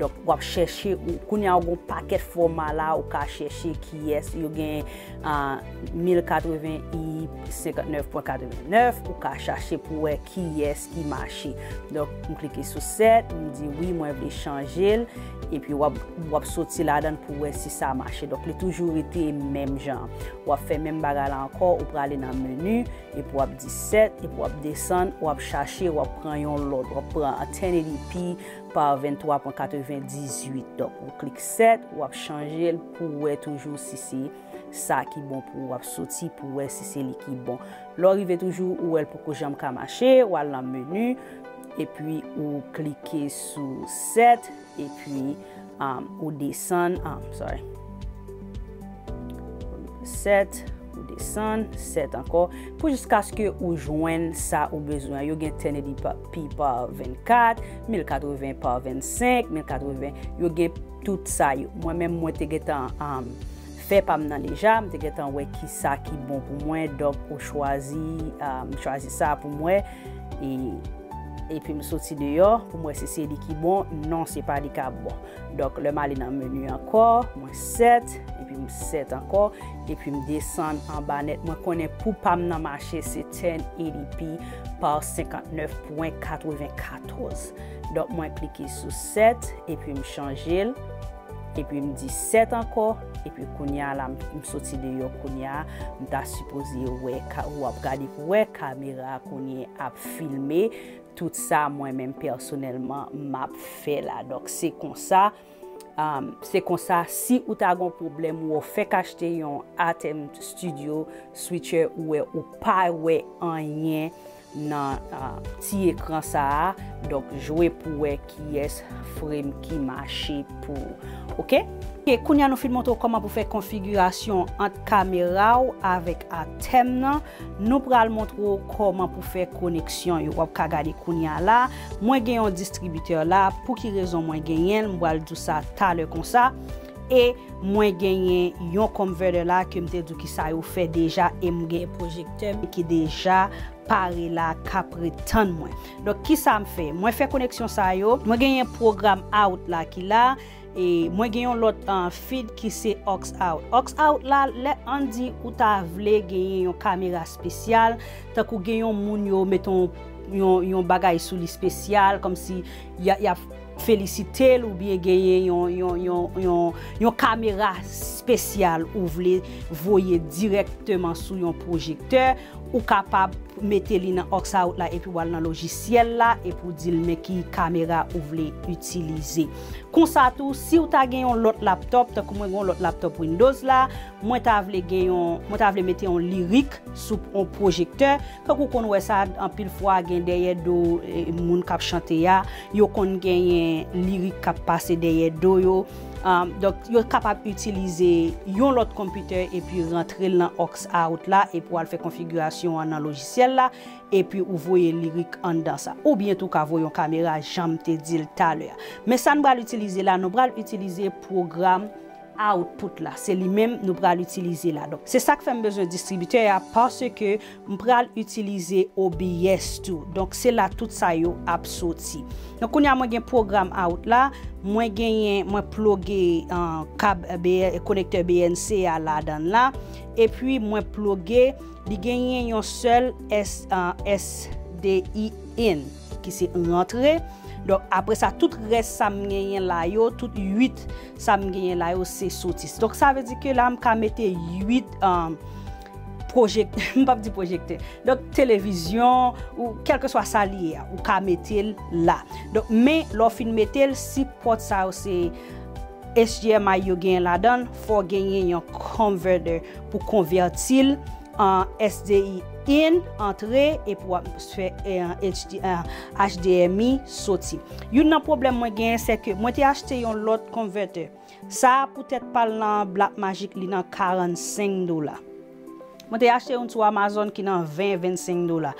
Donk, w ap chèche, ou, kounye a, ou gen yon pakèt fòma la, ou ka chèche kiyès, yo gen, ah, mil katreven i senkant nèf pwen katreven nèf, ou ka chache pou wè kiyès ki mache. Donk, m klike sou set, m di wi, mwen vle chanje l, epi w ap, w ap soti ladan l pou wè si sa mache. Donk, li toujou rete menm jan. W ap fè menm bagay la ankò, ou prale nan meni, epi w ap di set, epi w ap desann, w ap chache, w ap pran yon lòt, w ap pran ten eighty p pa venntwa pwen katrevendizuit. Donk, ou klik set, w ap chanje l pou wè toujou si se sa ki bon pou ou, w ap soti pou wè si se li ki bon. Lè w rive toujou, ou wè l poko janm ka mache, w al nan meni, epi ou klike sou set, epi, um, ou desann, um, sorry. Set, ou desann, set ankò, pou jiskaske ou jwenn sa ou bezwen. Yo gen ten eighty p pa vennkat, mil katreven pa vennsenk, mil katreven, yo gen tout sa yo. Mwen menm, mwen te gentan, um, fè pa m nan deja, m te gentan wè ki sa ki bon pou mwen, donk ou chwazi, ah, m chwazi sa pou mwen, e, epi m soti deyò pou m wè si se li ki bon, non, se pa li k ap bon. Donk, lè m ale nan meni ankò, mwen set, epi m set ankò, epi m desann anba nèt. Mwen konnen pou pa m nan mache, se ten eighty p pa senkant nèf pwen katrevenkatòz. Donk, mwen klike sou set, epi m chanje l. Epi m di set ankò, epi kounye a la, m, m soti deyò kounye a, m ta sipoze wè, ka, w ap gade pou wè kamera a kounye a ap filme tout sa mwen menm pèsonèlman m ap fè la. Donk, se konsa, um, se konsa, si ou ta gen yon pwoblèm, ou fèk achte yon Atem Studio switcher, ou wè, ou pa wè anyen nan, ah, ti ekran sa a. Donk, jwe pou wè kiyès frame ki mache pou ou. Oke? E kounye a nou fin montre w kòman pou fè konfigirasyon ant kamera w avèk Atem nan. Nou pral montre w kòman pou fè koneksyon yo. W ap ka gade kounye a la. Mwen gen yon distribitè la. Pou ki rezon mwen genyen l? M pral di w sa talè konsa. E mwen genyen yon converter la ke m te di w ki sa yo fè deja. E m gen pwojektè m ki deja pare la k ap ret tann mwen. Donk, ki sa m fè? Mwen fè koneksyon sa yo. Mwen genyen pwogram out la ki la. E mwen gen yon lòt, ah, feed ki se aux out. Aux out la, lè ann di ou ta vle genyen yon kamera espesyal, tankou gen yon moun yo mete yon, yon, yon bagay sou li espesyal, kòmsi y a, y ap felisite l oubyen genyen yon, yon, yon, yon, yon kamera espesyal ou vle voye dirèkteman sou yon pwojektè, ou kapab mete li nan aux out la epi w al nan lojisyèl la epi w di l men ki kamera ou vle itilize. Konsa tou, si w ta gen yon lòt laptòp, tankou mwen gen yon lòt laptòp Windows la, mwen ta vle gen yon, mwen ta vle mete yon lirik sou yon pwojektè, tankou w konn wè sa anpil fwa gen dèyè do, eh, moun k ap chante a, yo konn genyen lirik k ap pase dèyè do yo. Um, donk, yo kapab itilize yon lòt konpitè epi rantre l nan aux out la epi w al fè konfigirasyon an nan lojisyèl la epi ou voye lirik anndan sa. Oubyen tou ka voye yon kamera, jan m te di l talè a. Men sa n pral itilize la, nou pral itilize pwogram output la. Se li menm nou pral itilize la. Donk, se sa k fè m bezwen distribitè a, paske m pral itilize O B S tou. Donk, se la tout sa yo ap soti. Donk, kounye a mwen gen pwogram out la, mwen genyen, mwen ploge, uh, kab, uh, B N, konektè B N C a ladan la, epi mwen ploge, li genyen yon sèl S, uh, S D I in, ki se rantre. Donk, apre sa, tout rès sa m genyen la yo, tout uit sa m genyen la yo, se soti. Donk, sa vle di ke la, m ka mete uit, um, pwojek-, m p ap di pwojektè. Donk, televizyon, ou kèlkeswa sa li ye a, ou ka mete l la. Donk, men, lè w fin mete l, si pòt sa yo se H D M I yo genyen ladan l, fò w genyen yon converter pou konvèti l an S D I in, antre, epi w ap fè, eh, H D, eh, H D M I soti. Youn nan pwoblèm mwen genyen, se ke mwen te achte yon lòt converter. Sa a, poutèt pa l nan Black Magic, li nan karannsenk dola. Mwen te achte youn sou Amazon ki nan ven, vennsenk dola.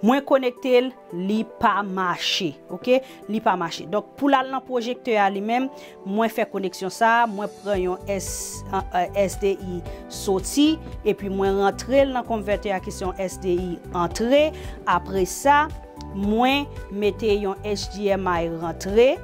Mwen konekte l, li pa mache, oke? Li pa mache. Donk, pou l al nan pwojektè a li menm, mwen fè koneksyon sa a, mwen pran yon S, eh, S D I soti, epi mwen rantre l nan konvètè a ki se yon S D I antre. Apre sa, mwen mete yon H D M I rantre,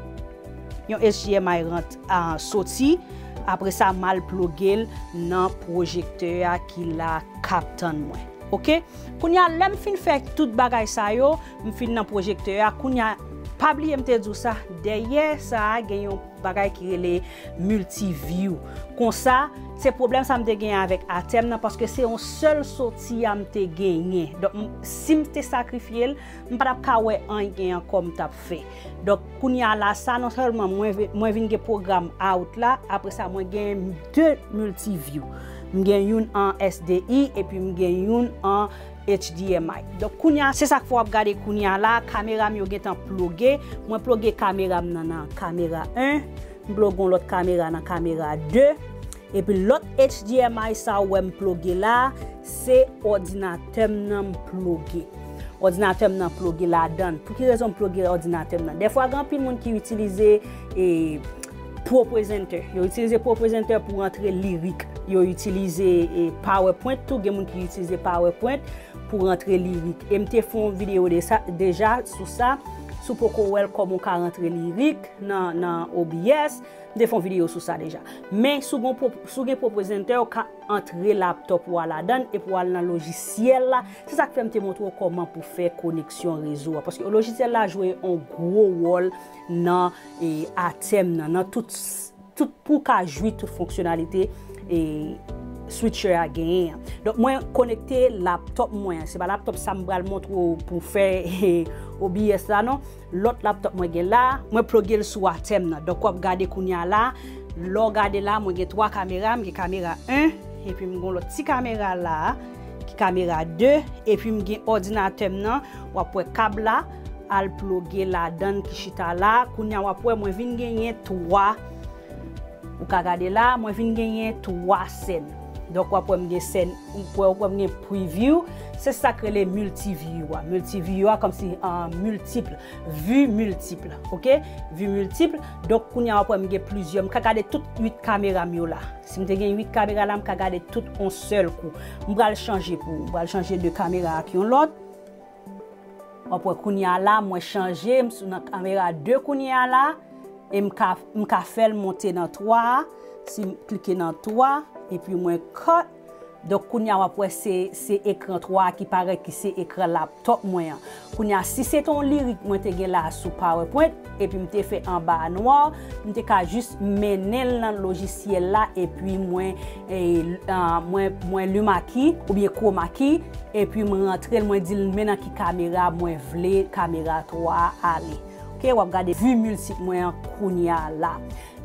yon H D M I rant-, a, soti. Apre sa, m al ploge l nan pwojektè a ki la k ap tann mwen. Oke? Kounye a, lè m fin fè tout bagay sa yo, m fin nan pwojektè a. Kounye a, pa bliye m te di w sa, dèyè sa a gen yon bagay ki rele multiview. Konsa, se pwoblèm sa m te genyen avèk Atem nan, paske se yon sèl soti a m te genyen. Donk, m, si m te sakrifye l, m pa t ap ka wè anyen ankò m t ap fè. Donk, kounye a la, sa non sèlman mwen, ve-, mwen vin gen pwogram out la, apre sa, mwen gen de multiview. M gen youn an S D I, epi m gen youn an H D M I. Donk, kounye a, se sa k fè w ap gade kounye a la, kamera m yo gentan ploge. Mwen ploge kamera m nan, nan kamera en, m ploge yon lòt kamera nan kamera de. Epi lòt H D M I sa ou wè m ploge la, se òdinatè m nan m ploge. Òdinatè m nan ploge ladan l. Pou ki rezon m ploge òdinatè m nan? Dèfwa, gen anpil moun ki itilize, e, ProPresenter. Yo itilize ProPresenter pou rantre lirik. Yo itilize, e, PowerPoint tou. Gen moun ki itilize PowerPoint pou rantre lirik. E m te fè yon videyo de sa, deja sou sa. Si w poko wè l kòman w ka rantre lirik nan, nan O B S, m te fè yon videyo sou sa deja. Men si w gen pro-, si w gen ProPresenter, w ka antre laptop ou a ladan l epi w al nan lojisyèl la. Se sa k fè m te montre w kòman pou fè koneksyon rezo a. Paske lojisyèl la jwe yon gwo wòl nan, e, Atem nan, nan tout, tout pou w ka jwi tout fonksyonalite, e, switcher a genyen an. Donk, mwen konekte laptop mwen an. Se pa laptop sa m pral montre w pou fè, e, O B S la, non. Lòt laptop mwen gen la, mwen ploge l sou Atem nan. Donk, w ap gade kounye a la. Lè w gade la, mwen gen twa kamera. M gen kamera en, epi m gen yon lòt ti kamera la, ki kamera de, epi m gen òdinatè m nan. W ap wè kab la, al ploge ladan l ki chita la. Kounye a, w ap wè mwen vin genyen twa. Ou ka gade la, mwen vin genyen twa sèn. Donk, w ap wè m gen sèn, w ap wè m gen preview. Se sa k rele multiview a. Multiview a, kòmsi, ah, miltip, vi miltip, oke? Vi miltip. Donk, kounye a, w ap wè m gen plizyè. M ka gade tout uit kamera m yo la. Si m te gen uit kamera la, m ka gade tout yon sèl kou. M pral chanje pou ou. M pral chanje de kamera ak yon lòt. W ap wè kounye a la, mwen chanje, m sou nan kamera de kounye a la, e m ka, m ka fè l monte nan twa a, si m klike nan twa, epi mwen cut. Donk, kounye a w ap wè se, se ekran twa a ki parèt ki se ekran laptop mwen an. Kounye a, si se te yon lirik mwen te gen la sou PowerPoint, epi m te fè anba a nwa, m te ka jis mennen l nan lojisyèl la, epi mwen, e, ah, mwen, mwen lima key oubyen chroma key, epi m rantre l, mwen di l men nan ki kamera mwen vle kamera twa a ale. Oke, w ap gade vi miltip mwen an kounye a la.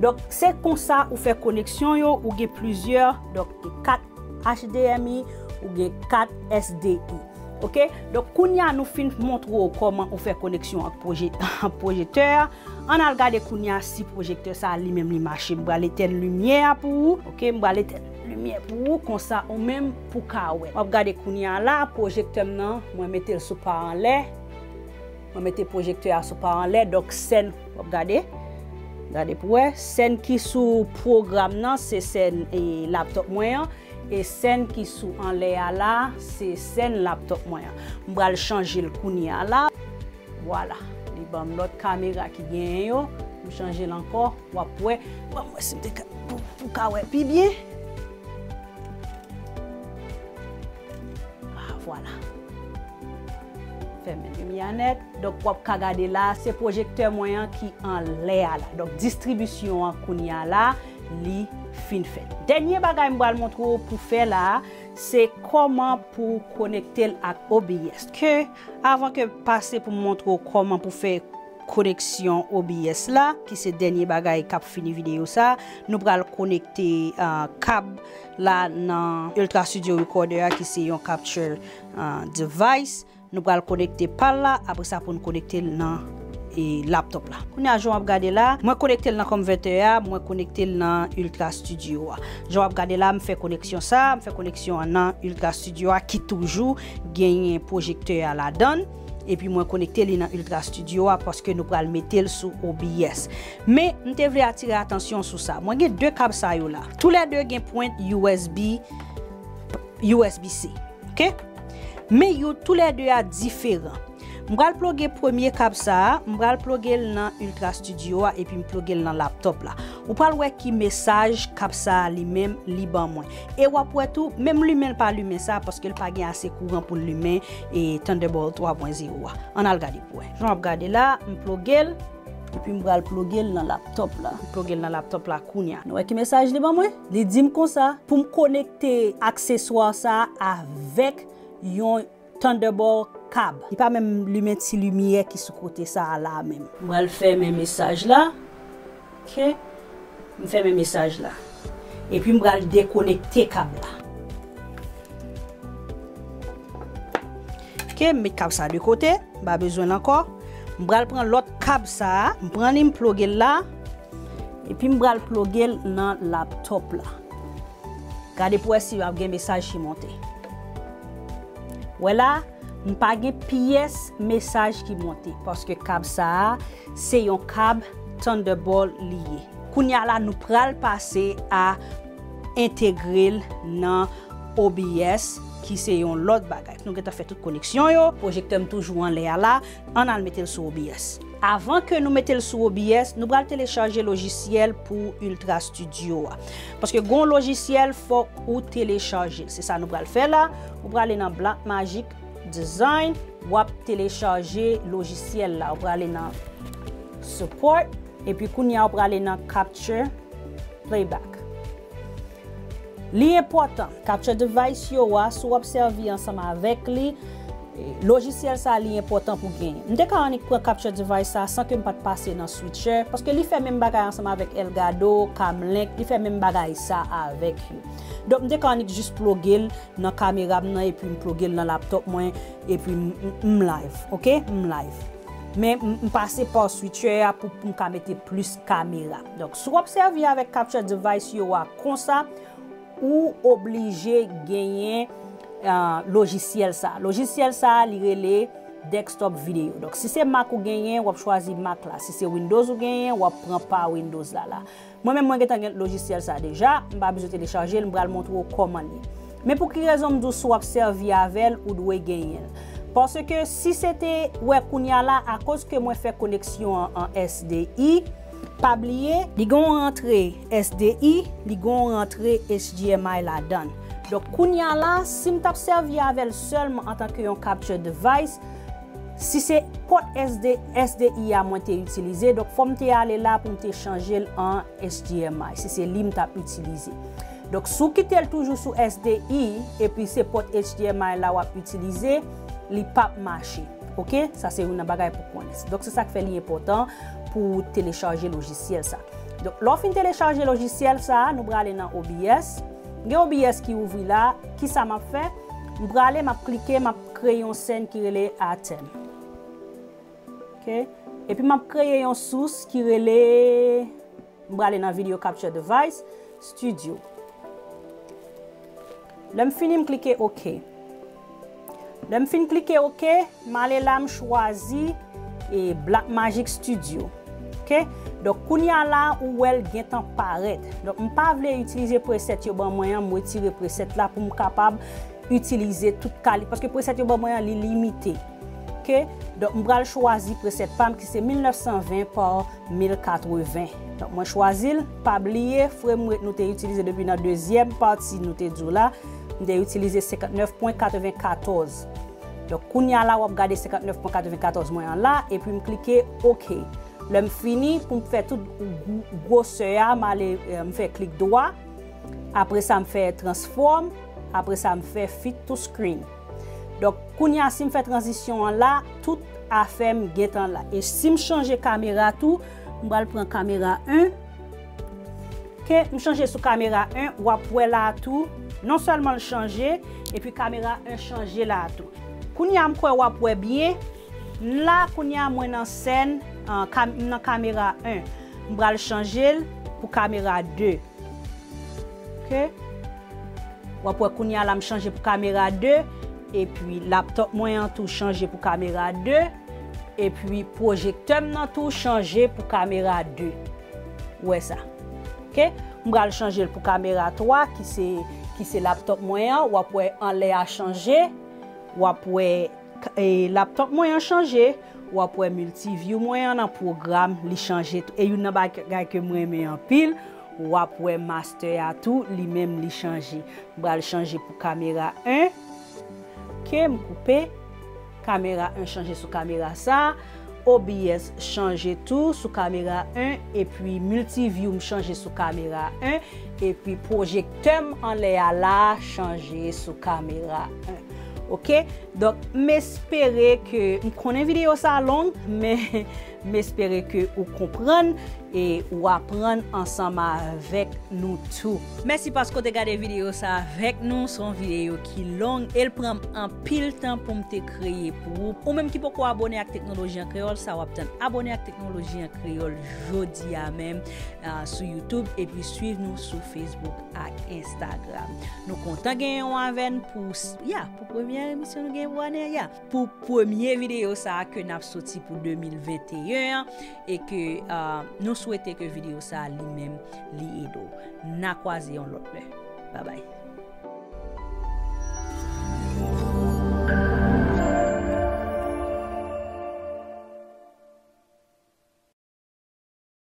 Donk, se konsa ou fè koneksyon yo, ou gen plizyè, donk, kat H D M I, ou gen kat S D I. Oke? Donk, kounye a nou fin montre w kòman ou fè koneksyon ak pwojè-, ak pwojektè a. Ann al gade kounye a si pwojektè sa a li menm li mache. M pral etèn limyè a pou ou. Oke? M pral etèn limyè pou ou, konsa ou menm pou ka wè. W ap gade kounye a la, pwojektè m nan, mwen mete l sou pa anlè. Mwen mete pwojektè a sou pa anlè, donk sèn, w ap gade. Gade pou wè, sèn ki sou pwogram nan, se sèn, e, laptop mwen an, e sèn ki sou anlè a la, se sèn laptop mwen an. M pral chanje l kounye a la. Vwala, li ban m lòt kamera ki genyen yo. M chanje l ankò, w ap wè. Ban m wè si m te ka, pou, pou ka wè pi byen. Ah, vwala. Fèmen limyè a nèt. Donk, w ap ka gade la, se pwojektè mwen an ki anlè a la. Donk, distribisyon an kounye a la, li fin fèt. Dènye bagay m pral montre w pou fè la, se kòman pou konekte l ak O B S. Ke avan ke pase pou m montre w kòman pou fè koneksyon O B S la, ki se dènye bagay k ap fini videyo sa, nou pral konekte, ah, kab la nan Ultra Studio Recorder a, ki se yon capture, ah, device. Nou pral konekte pa l la, apre sa pou n konekte l nan, e, laptop la. Kounye a, jan w ap gade la, mwen konekte l nan konvètè a, mwen konekte l nan Ultra Studio a. Jan w ap gade la, m fè koneksyon sa, m fè koneksyon an nan Ultra Studio a ki toujou genyen pwojektè a ladan l. Epi mwen konekte li nan Ultra Studio a paske nou pral mete l sou O B S. Men, m te vle atire atansyon sou sa. Mwen gen de kab sa yo la. Toulède gen pwent U S B, U S B C. Oke? Men yo toulède a diferan. M pral ploge premye kab sa a, m pral ploge l nan Ultra Studio a, epi m ploge l nan laptop la. Ou pral wè ki mesaj kab sa a li menm li ban mwen. E w ap wè tou, menm limen l pa limen sa, paske l pa gen ase kouran pou l limen, e Thunderbolt twa pwen zewo a. Ann al gade pou wè. Jan w ap gade la, m ploge l, epi m pral ploge l nan laptop la. M ploge l nan laptop la kounye a. Nou wè ki mesaj li ban mwen? Li di m konsa, pou m konekte akseswa sa a avèk yon Thunderbolt kab. Li pa menm limen ti limyè ki sou kote sa a la menm. M pral fèmen mesaj la. Oke. M fèmen mesaj la. Epi m pral dekonekte kab la. Oke, m met kab sa de kote. M pa bezwen l ankò. M pral pran lòt kab sa a. M pran li, m ploge l la. Epi m pral ploge l nan laptop la. Gade pou wè si ap gen mesaj ki monte. Wè la, m pa gen pyès mesaj ki monte, paske kab sa a, se yon kab Thunderbolt li ye. Kounye a la, nou pral pase a entegre l nan O B S, ki se yon lòt bagay. Nou gentan fè tout koneksyon yo, pwojektè m toujou anlè a la, ann al mete l sou O B S. Avan ke nou mete l sou O B S, nou pral telechaje lojisyèl pou Ultra Studio a. Paske gon lojisyèl fòk ou telechaje l. Se sa nou pral fè la. Ou prale nan Blackmagic Design, w ap telechaje lojisyèl la. Ou prale nan Support, epi kounye a ou prale nan Capture Playback. Li enpòtan, capture device yo a, si w ap sèvi ansanm avèk li, e, lojisyèl sa a, li enpòtan pou genyen. M te ka annik pran capture device sa a san ke m pa t pase nan switcher, paske li fè menm bagay ansanm avèk Elgato, Camlink, li fè menm bagay sa avèk yo. Donk, m te ka annik jis ploge l nan kamera m nan, epi m ploge l nan laptop mwen, epi m, m, m live, oke? M live. Men m, m pase pa switcher a pou, pou m ka mete plis kamera. Donk, si w ap sèvi avèk capture device yo a konsa, ou oblije genyen, ah, lojisyèl sa. Lojisyèl sa, li rele Desktop Video. Donk, si se Mac ou genyen, w ap chwazi Mac la. Si se Windows ou genyen, w ap pran pa Windows la la. Mwen menm, mwen gentan gen lojisyèl sa deja, m pa bezwen telechaje l, m pral montre w kòman l ye. Men pou ki rezon m di w si w ap sèvi avè l, ou dwe genyen l? Paske si se te wè kounye a la, akoz ke mwen fè koneksyon an an S D I, pa bliye, li gen yon rantre S D I, li gen yon rantre H D M I ladan l. Donk, kounye a la, si m t ap sèvi avè l sèlman antanke yon capture device, si se pòt S D, S D I a mwen te itilize, donk fò m te ale la pou m te chanje l an H D M I, si se li m t ap itilize. Donk, si w kite l toujou sou S D I, epi se pòt H D M I la w ap itilize, li p ap mache. Oke? Sa se youn nan bagay pou konnen. Donk, se sa k fè li enpòtan pou w telechaje lojisyèl sa. Donk, lè w fin telechaje lojisyèl sa, nou prale nan O B S. Gen O B S ki ouvri la. Kisa m ap fè? M prale, m ap klike, m ap kreye yon sèn ki rele Atem. Oke? Epi m ap kreye yon sous ki rele, m prale nan Video Capture Device, Studio. Lè m fini, m klike OK. Lè m fin klike OK, m ale la, m chwazi, e, Blackmagic Studio. Ok? Donk, kounye a la, ou wè l gentan parèt. Donk, m pa vle itilize preset yo ban mwen an, m retire preset la pou m kapab itilize tout kalite. Paske preset yo ban mwen an, li limite. Ok? Donk, m pral chwazi preset pa m ki se mil nèf san ven pa mil katreven. Donk, mwen chwazi l. Pa bliye, framerate nou te itilize depi nan dezyèm pati nou te di w la. M te itilize senkantnèf pwen katrevenkatòz. Donk, kounye a la, w ap gade senkantnèf pwen katrevenkatòz mwen an la, epi m klike OK. Lè m fini, pou m fè tout gwo-, gwosè a, m ale, eh, m fè klik dwa. Apre sa, m fè transform. Apre sa, m fè fit to screen. Donk, kounye a, si m fè tranzisyon an la, tout afè m gentan la. E si m chanje kamera tou, m pral pran kamera en. Ok, m chanje sou kamera en, w ap wè la tou, non sèlman l chanje, epi kamera en chanje la tou. Kounye a, m kwè w ap wè byen, m la, kounye a, mwen nan sèn, an, kam-, m nan kamera en. M pral chanje l pou kamera de. Ok? W ap wè kounye a la, m chanje pou kamera de, epi laptop mwen an tou chanje pou kamera de, epi pwojektè m nan tou chanje pou kamera de. Ou wè sa. Ok? M pral chanje l pou kamera twa, ki se, ki se laptop mwen an. W ap wè anlè a chanje. W ap wè, e, laptop mwen an chanje. W ap wè multiview mwen an nan pwogram, li chanje tou. E youn nan bagay ke m renmen anpil, w ap wè master a tou, li menm li chanje. M pral chanje pou kamera en. Ok, m koupe. Kamera en chanje sou kamera sa. O B S chanje tou sou kamera en. Epi multiview m chanje sou kamera en. Epi pwojektè m anlè a la chanje sou kamera en. Ok? Donk, m espere ke, m konnen videyo sa long, men m espere ke ou konprann e ou aprann ansanm avèk nou tou. Mèsi paske w te gade videyo sa avèk nou. Se yon videyo ki long e l pran m anpil tan pou m te kreye pou ou. Ou menm ki poko abone ak Teknoloji an Kreyòl, sa w ap tann. Abone ak Teknoloji an Kreyòl jodi a menm, ah, sou YouTube epi swiv nou sou Facebook ak Instagram. Nou kontan genyen w avè n pou, ya, pou premyè emisyon nou genyen pou ane a, ya. Pou premye videyo sa a ke n ap soti pou de mil venteyen an, e ke, ah, nou swete ke videyo sa a li menm li ede w. N a kwaze yon lòt lè. Babay.